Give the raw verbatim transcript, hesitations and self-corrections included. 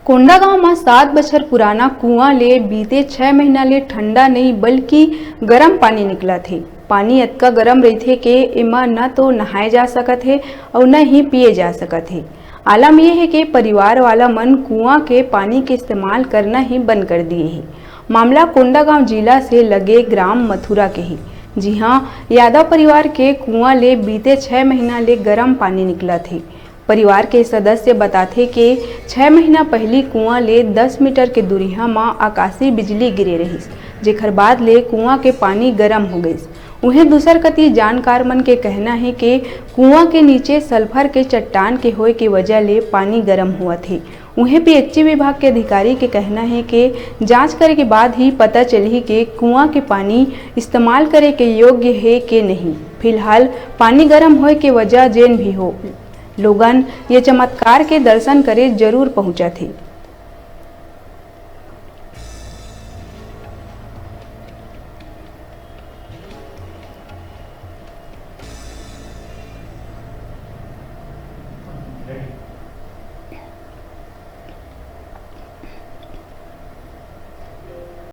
कोंडागांव म सात बछर पुराना कुआं ले बीते छह महीना ले ठंडा नइ बल्कि गरम पानी निकलत हे। पानी अतका गरम रहिथे के एमा न तो नहाए जा सकत हे अउ न ही पिए जा सकत हे। आलम ये हे के परिवार वाला मन कुआं के पानी के इस्तेमाल करना ही बंद कर दिए हे। मामला कोंडागांव जिला से लगे ग्राम मथुरा के हे, जिहां यादव परिवार के कुआं ले बीते छह महीना ले गरम पानी निकलत हे। परिवार के सदस्य बताथे के छह महीना पहिली कुआं ले दस मीटर के दूरिहा म आकाशीय बिजली गिरे रहिस, जेखर बाद ले कुआं के पानी गरम हो गइस। उहें दूसर कती जानकार मन के कहना हे के कुआं के नीचे सल्फर के चट्टान के होए के वजह ले पानी गरम होवत हे। उहें पीएचई विभाग के अधिकारी के कहना हे के जांच करे के बाद ही पता चलही के कुआं के पानी इस्तेमाल करे के योग्य हे के नहीं। फिलहाल पानी गरम होए के वजह जेन भी हो, लोगन ये चमत्कार के दर्शन करे जरूर पहुंचत हे।